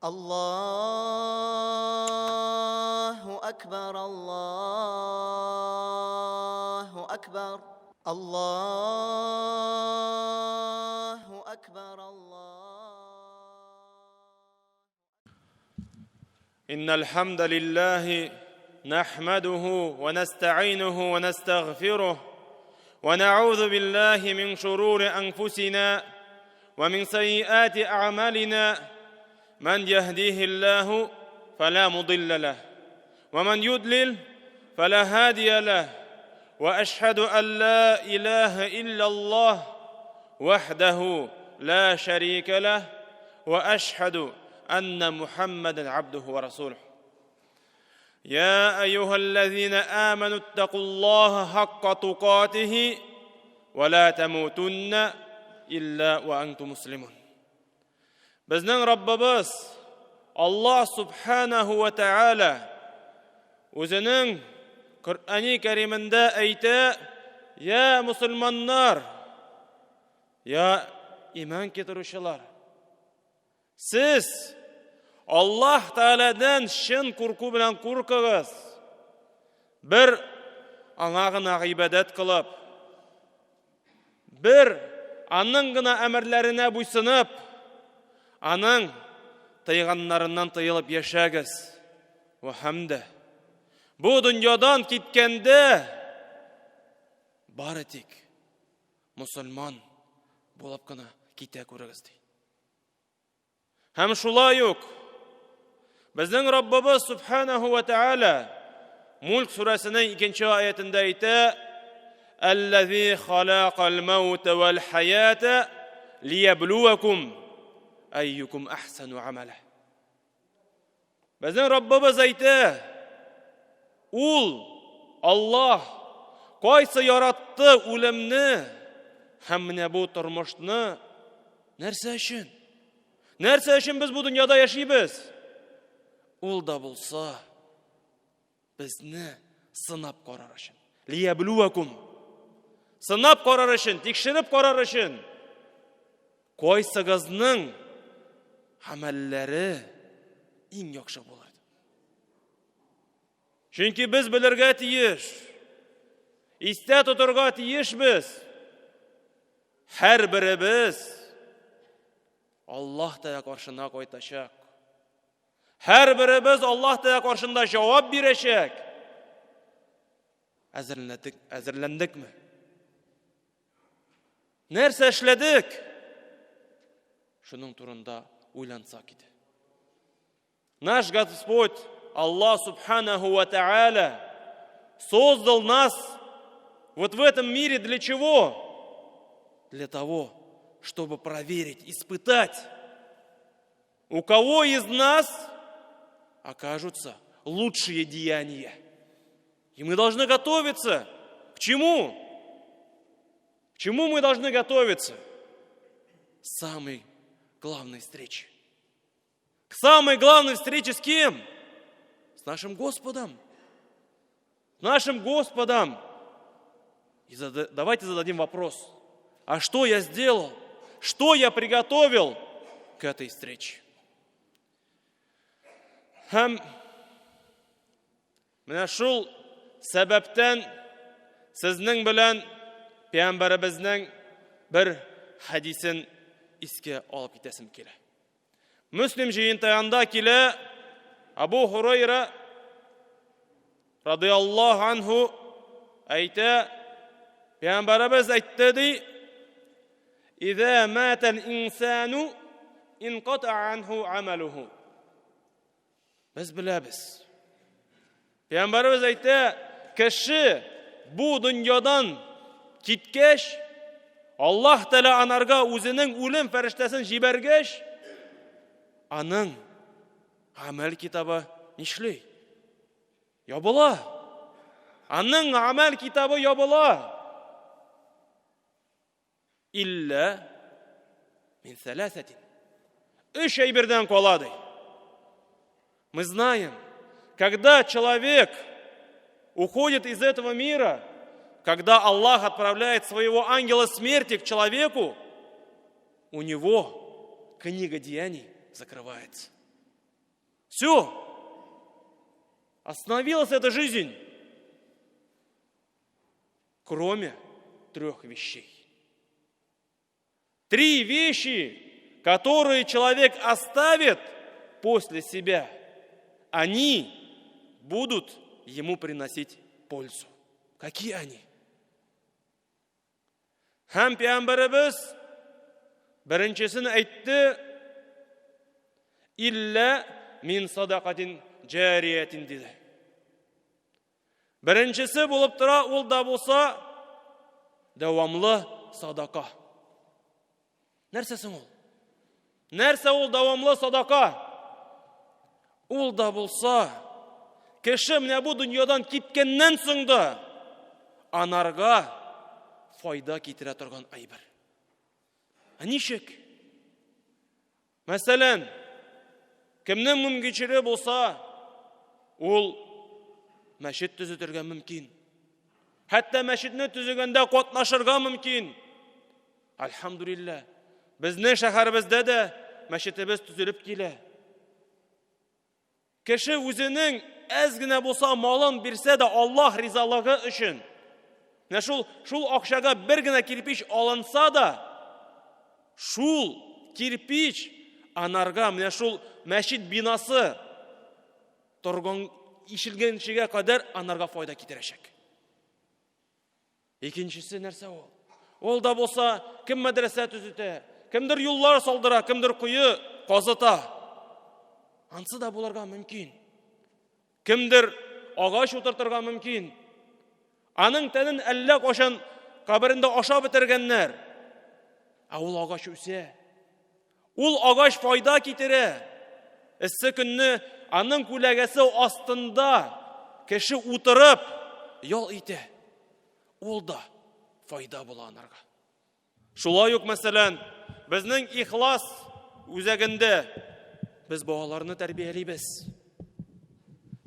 Аллаһу әкбәр, Аллаһу әкбәр, Аллаһу әкбәр, Аллаһу. إن الحمد لله نحمده ونستعينه ونستغفره ونعوذ بالله من شرور أنفسنا ومن سيئات أعمالنا من يهديه الله فلا مضل له ومن يضلل فلا هادي له واشهد ان لا اله الا الله وحده لا شريك له واشهد ان محمدا عبده ورسوله يا ايها الذين امنوا اتقوا الله حق تقاته ولا تموتن الا وانتم مسلمون Безнең Раббыбыз Аллаһ Субханаху ва Тааля үзенең Коръәни Кәримендә әйтә: "Я мусульманнар, я иман китерүчеләр, сез Аллаһ Таалядан чын курку белән куркыгыз. Бер аңа гына гыйбадәт кылып, Бер аның гына әмерләренә буйсынып, аның тыйганнарыннан тыелып яшәгез. Вә һәм дә бу дөньядан киткәндә бары тик мусульман булып кына китә күрегез ди. Һәм шулай ук безнең Раббыбыз Субханаху ва Тааля Мульк сүрәсенең икенче аятендә әйтә: "Аллази халакал маута вал хаята лияблуакум айюкум ахсану амала". Безнең Раббыбыз әйтә, Ул, Аллаһ, кайсы яратты үлемне һәм менә бу тормышны нәрсә өчен? Нәрсә өчен без бу дөньяда яшибез? Ул да булса безне сынап карар өчен. Лияблуакум. Сынап карар өчен, тикшереп карар өчен. Кайсыгызның гамәлләре иң яхшы булыр? Чөнки без белергә тиеш, истә тотырга тиешбез. Һәрберебез Аллаһ Тәгалә каршына кайтачак. Һәрберебез Аллаһ Тәгалә каршында җавап бирәчәк. Әзерләндек, әзерләндекме? Нәрсә эшләдек? Шуның турында уйлансак иде. Наш Господь, Аллах Субханаху Ва Тааля, создал нас вот в этом мире для чего? Для того, чтобы проверить, испытать, у кого из нас окажутся лучшие деяния. И мы должны готовиться. К чему? К чему мы должны готовиться? Самой главной встрече. К самой главной встрече с кем? С нашим Господом. С нашим Господом. И давайте зададим вопрос. А что я сделал? Что я приготовил к этой встрече? Һәм менә шул сәбәптән сезнең белән пәйгамбәребезнең бер хәдисен искә алып китәсем килә. Мөслим җыентыгында килә Абу Хурайра радиаллаһу анһу әйтә, пәйгамбәребез әйтте ди, Иза матал инсану инката анху амалуху. Без беләбез. Пәйгамбәребез әйтә, кеше бу дөньядан киткәч, Аллаһ Тәгалә анарга үзенең үлем фәрештәсен җибәргәч, аның гамәл китабы нишли? Ябыла. Аның гамәл китабы ябыла. Илля мин сәләсәтин. Өч әйбердән кала ди. Мы знаем, когда человек уходит из этого мира, когда Аллах отправляет своего ангела смерти к человеку, у него книга деяний закрывается. Все. Остановилась эта жизнь. Кроме трех вещей. Три вещи, которые человек оставит после себя, они будут ему приносить пользу. Какие они? Һәм пәйгамбәребез беренчесен әйтте, إلا من صدقة جارية диде. Беренчесе булып тора, ул да булса дәвамлы садака. Нәрсә соң ул? Нәрсә ул дәвамлы садака? Ул да булса, кеше менә бу дөньядан киткәннән соң да анарга файда китерә торган әйбер. Ә ничек? Мәсәлән, кемнең мөмкинчелеге булса, ул мәчет төзетергә мөмкин. Хәтта мәчетне төзегәндә катнашырга мөмкин. Альхамдулилла. Безнең шәһәребездә дә мәчетебез төзелеп килә. Кеше үзенең әз генә булса малын бирсә дә Аллаһ ризалыгы өчен. Менә шул шул акчага бер генә кирпич алынса да, шул кирпич анарга менә шул мәчет бинасы торган ишелгәнчегә кадәр анарга файда китерәчәк. Икенчесе нәрсә ул? Ул да булса, кем мәдрәсә төзетә, кемдер юллар салдыра, кемдер кое казыта. Ансы да булырга мөмкин. Кемдер агач утыртырга мөмкин. Аның тәнен әллә кайчан каберендә ашап бетергәннәр. Ә ул агач үсә. Ул агач файда китерә. Эссе көнне аның күләгәсе астында кеше утырып ял итә. Ул да файда була анарга. Шулай ук, мәсәлән, безнең Ихлас үзәгендә без балаларны тәрбиялибез.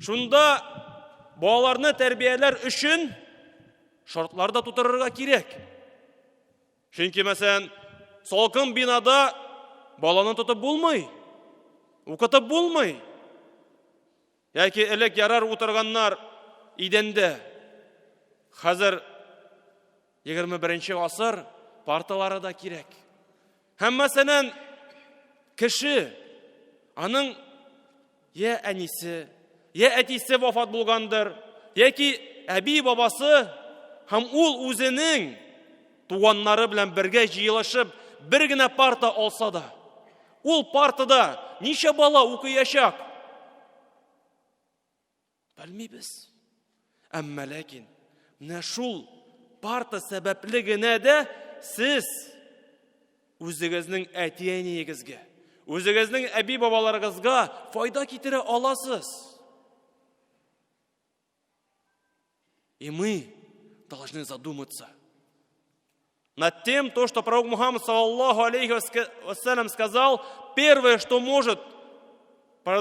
Шунда балаларны тәрбияләр өчен шартлар да тутырырга кирәк. Чөнки, мәсәлән, салкын бинада баланы тотып булмый, укытып булмый. Яки элек ярар утырганнар идәндә. Хәзер 21 гасыр парталары да кирәк. Һәм мәсәлән, кеше аның я әнисе, я әтисе вафат булгандыр, яки әби бабасы һәм ул үзенең туганнары белән бергә җыелышып бер генә парта алса да, ул партада ничә бала укыячак? Белмибез. Әмма ләкин менә шул парта сәбәпле генә дә сез үзегезнең әти-әниегезгә, үзегезнең әби-бабаларыгызга файда китерә аласыз. И мы должны задуматься над тем, то, что пророк Мухаммад, саллаллаху алейхи вассалям, сказал, первое, что может,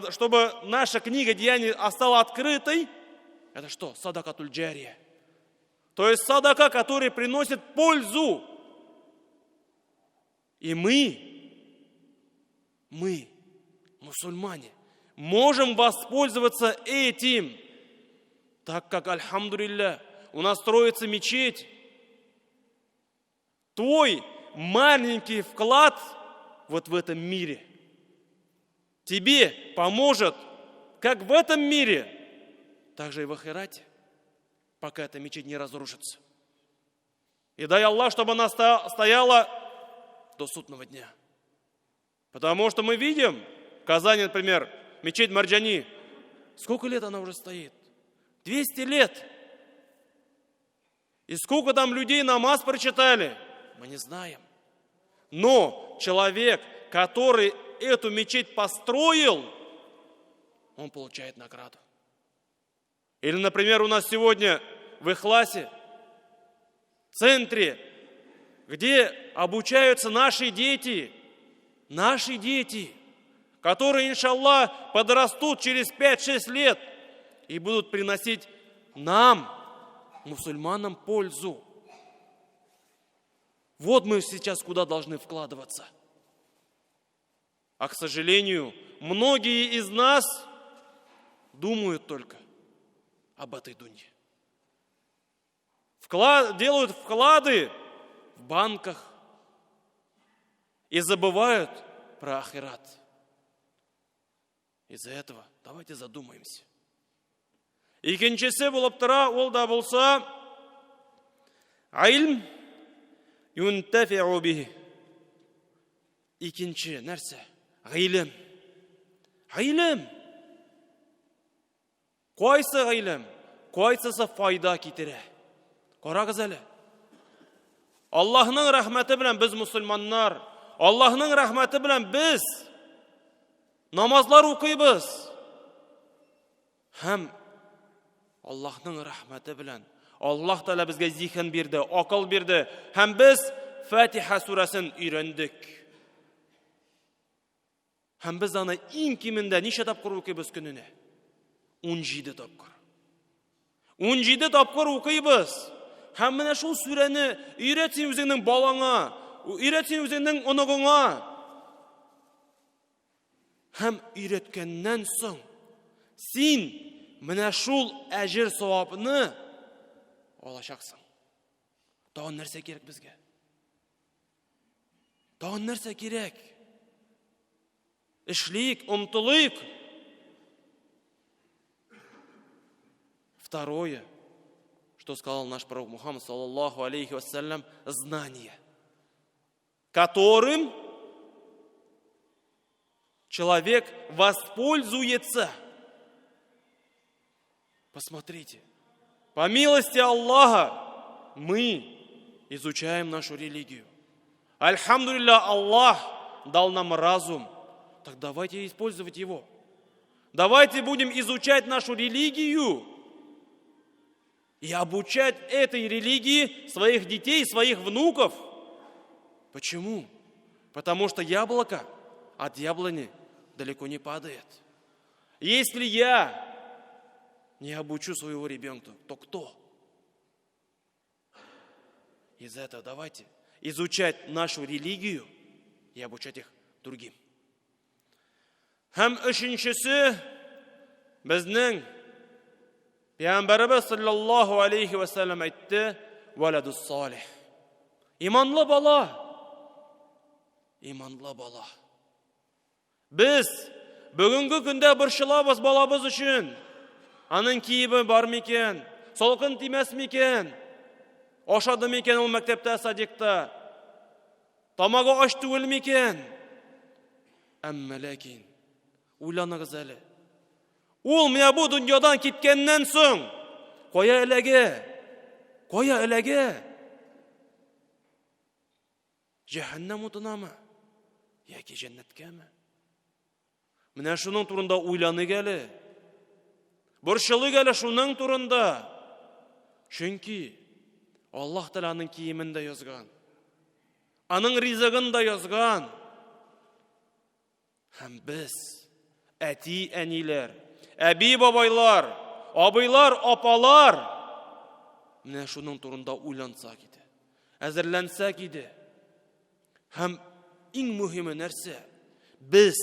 чтобы наша книга деяний осталась открытой, это что? Садакатуль джария. То есть садака, который приносит пользу. И мы, мусульмане, можем воспользоваться этим, так как, альхамдулилля, у нас строится мечеть. Твой маленький вклад вот в этом мире тебе поможет как в этом мире, так же и в ахирате, пока эта мечеть не разрушится. И дай Аллах, чтобы она стояла до судного дня. Потому что мы видим, в Казани, например, мечеть Марджани, сколько лет она уже стоит? 200 лет. И сколько там людей намаз прочитали, мы не знаем. Но человек, который эту мечеть построил, он получает награду. Или, например, у нас сегодня в Ихласе, в центре, где обучаются наши дети, которые, иншаллах, подрастут через 5-6 лет и будут приносить нам, мусульманам, пользу. Вот мы сейчас куда должны вкладываться. А, к сожалению, многие из нас Думают только об этой дунье. Вклад, делают вклады в банках и забывают про ахират. Из-за этого давайте задумаемся. Икенчесе булып тора, ул да булса Гыйльм юнтафиу бихи. Икенче нәрсә? Гыйлем. Гыйлем. Кайсы гыйлем? Кайсысы файда китерә? Карагыз әле. Аллаһның рәхмәте белән без мусульманнар, Аллаһның рәхмәте белән без намазлар укыйбыз. Һәм Аллаһның рәхмәте белән Аллаһ Тәгалә безгә зиһен бирде, акыл бирде һәм без Фатиха сүрәсен өйрәндек. Һәм без аны иң кимендә ничә тапкыр укыйбыз көненә? 17 тапкыр. 17 тапкыр укыйбыз. Һәм менә шул сүрәне өйрәт син үзеңнең балаңа, өйрәт син үзеңнең оныгыңа. Һәм өйрәткәннән соң син менә шул әҗер савапны алачаксың. Тагын нәрсә кирәк безгә? Тагын нәрсә кирәк? Эшлик, омтылыйк. Второе, что сказал наш пророк Мухаммад, саллаллаху алейхи вассалям, знание, которым человек воспользуется. Посмотрите, по милости Аллаха мы изучаем нашу религию. Альхамдулилля, Аллах дал нам разум. Так давайте использовать его. Давайте будем изучать нашу религию и обучать этой религии своих детей, своих внуков. Почему? Потому что яблоко от яблони далеко не падает. Если я не обучу своего ребенка, то кто? Из-за этого давайте изучать нашу религию и обучать их другим. Һәм өченчесе безнең Пәйгамбәребез саллаллаху алейхи ва саллям әйтте, валадус салих. Иманлы бала. Иманлы бала. Без бүгенге көндә борчылабыз балабыз өчен. Аның киеме бар микән? Салкын тимәс микән? Ашады микән ул мәктәптә, садикта? Тамагы ач түгел микән? Әмма ләкин уйланыгыз әле. Ул менә бу дөньядан киткәннән соң кая эләгә? Кая эләгә? Җәһәннәм утынамы? Яки җәннәткәме? Менә шуның турында уйланыйк әле. Борчылыйк әле шуның турында. Чөнки Аллаһ Тәгалә аның киемен дә язган. Аның ризыгын да язган. Һәм без, әти-әниләр, әби-бабайлар, абыйлар, апалар, менә шуның турында уйлансак иде, әзерләнсәк иде. Һәм иң мөһиме нәрсә? Без,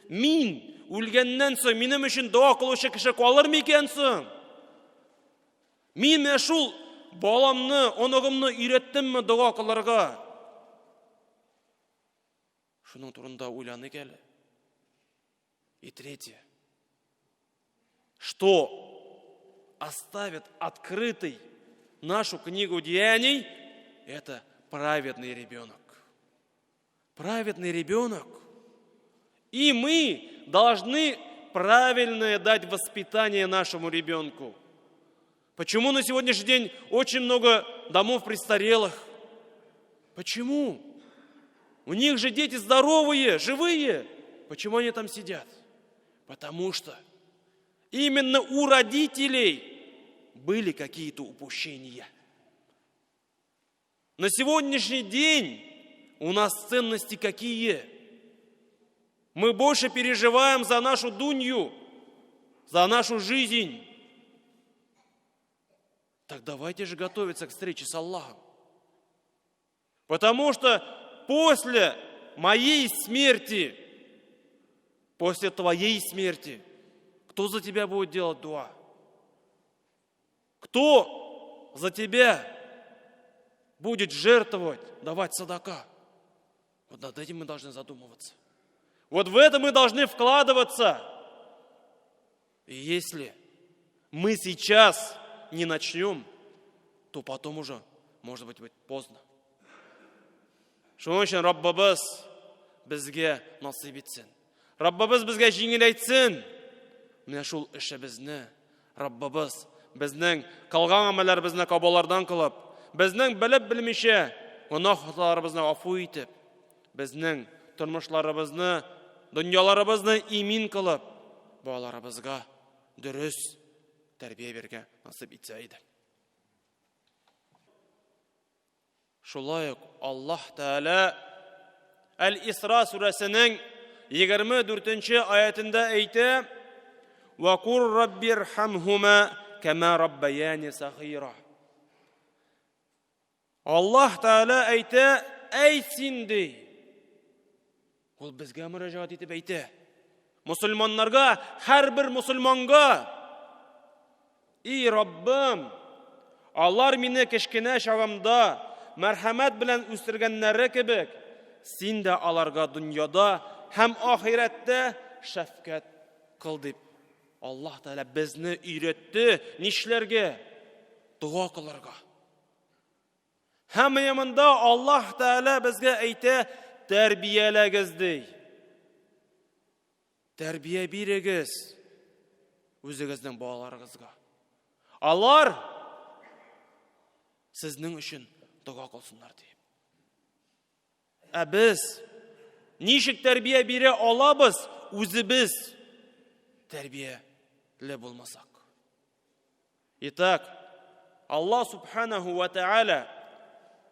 мин үлгәннән соң минем өчен дога кылучы кеше калыр микән соң? Мин менә шул баламны, оныгымны өйрәттемме дога кылырга? Шуның турында уйланыйк әле. И третье. Что оставит открытой нашу книгу деяний, это праведный ребенок. Праведный ребенок. И мы должны правильное дать воспитание нашему ребенку. Почему на сегодняшний день очень много домов престарелых? Почему? У них же дети здоровые, живые. Почему они там сидят? Потому что именно у родителей были какие-то упущения. На сегодняшний день у нас ценности какие? Мы больше переживаем за нашу дунью, за нашу жизнь. Так давайте же готовиться к встрече с Аллахом. Потому что после моей смерти, после твоей смерти, Кто за тебя будет делать дуа? Кто за тебя будет жертвовать, давать садака? Вот над этим мы должны задумываться. Вот в это мы должны вкладываться. И если мы сейчас не начнем, то потом уже, может быть, будет поздно. Шуның өчен Раббыбыз безгә насыйп итсен. Раббыбыз безгә җиңеләйтсен. Менә шул эшебезне Раббыбыз безнең кылган гамәлләребезне кабуллардан кылып, безнең белеп белмичә гөнаһ хаталарыбызны гафу итеп, безнең тормышларыбызны, дөньяларыбызны имин кылып, балаларыбызга дөрес тәрбия бирергә насыйп итсә иде. Шулай ук Аллаһ Тәгалә Әл-Исра сүрәсенең 24 аятында әйтә: "Ва кур раббирхамхума кама раббаяни сагыйра". Аллаһ Тәгалә әйтә: "Әй син ди". Ул безгә мөрәҗәгать итеп әйтә. Мусульманнарга, һәрбер мусульманга: "И Раббым, алар мине кечкенә чагымда мәрхәмәт белән үстергәннәре кебек, син дә аларга дөньяда һәм ахирәттә шәфкать кыл", дип. Аллаһ Тәгалә безне өйрәтте нишләргә? Дога кылырга. Һәм менә монда Аллаһ Тәгалә безгә әйтә, тәрбияләгез ди. Тәрбия бирегез үзегезнең балаларыгызга. Алар сезнең өчен дога кылсыннар дип. Ә без ничек тәрбия бирә алабыз, үзебез тәрбияле булмасак? Итак, Аллах Субханаху ва Тааля,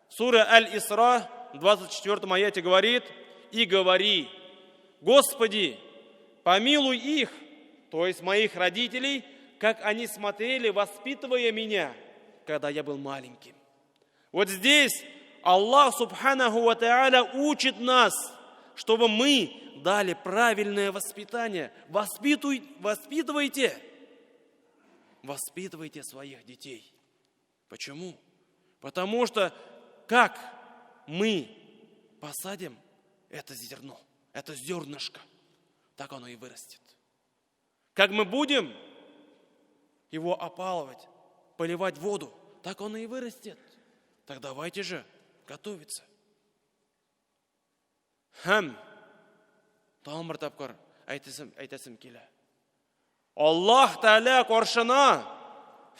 сура Аль-Исра, 24 аяте говорит, «И говори, Господи, помилуй их, то есть моих родителей, как они смотрели, воспитывая меня, когда я был маленьким». Вот здесь Аллах Субханаху ва Тааля учит нас, чтобы мы дали правильное воспитание. Воспитывайте. Воспитывайте своих детей. Почему? Потому что как мы посадим это зерно, это зернышко, так оно и вырастет. Как мы будем его опалывать, поливать воду, так оно и вырастет. Так давайте же готовиться. Һәм тагын бер тапкыр әйтәсем, әйтәсем килә. Аллаһ Тәгалә каршына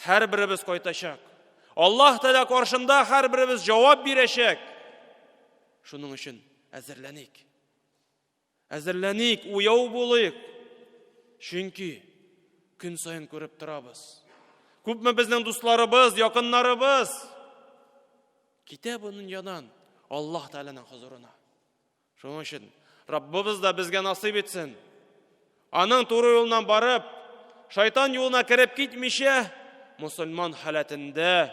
һәрберебез кайтачак. Аллаһ Тәгалә каршында һәрберебез җавап бирәчәк. Шуның өчен әзерләник. Әзерләник, уяу булыйк. Чөнки көн саен күреп торабыз. Күпме безнең дусларыбыз, якыннарыбыз китә бу дөньядан Аллаһ Тәгаләнең хозурына. Шуның өчен Раббыбыз да безгә насыйп итсен. Аның туры юлыннан барып, шайтан юлына кереп китмичә, мусульман халәтендә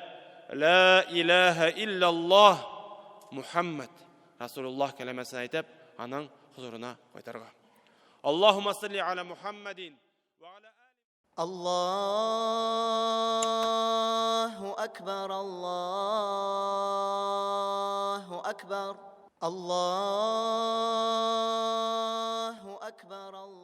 ла илаһа иллаллаһ Мухаммад Расулуллаһ кәлимәсен әйтеп, аның хозурына кайтарга. Аллаһумма салли аля Мухаммадин ва аля Аллаһу акбар, Аллаһу акбар, Аллаһу акбар, Аллаһу.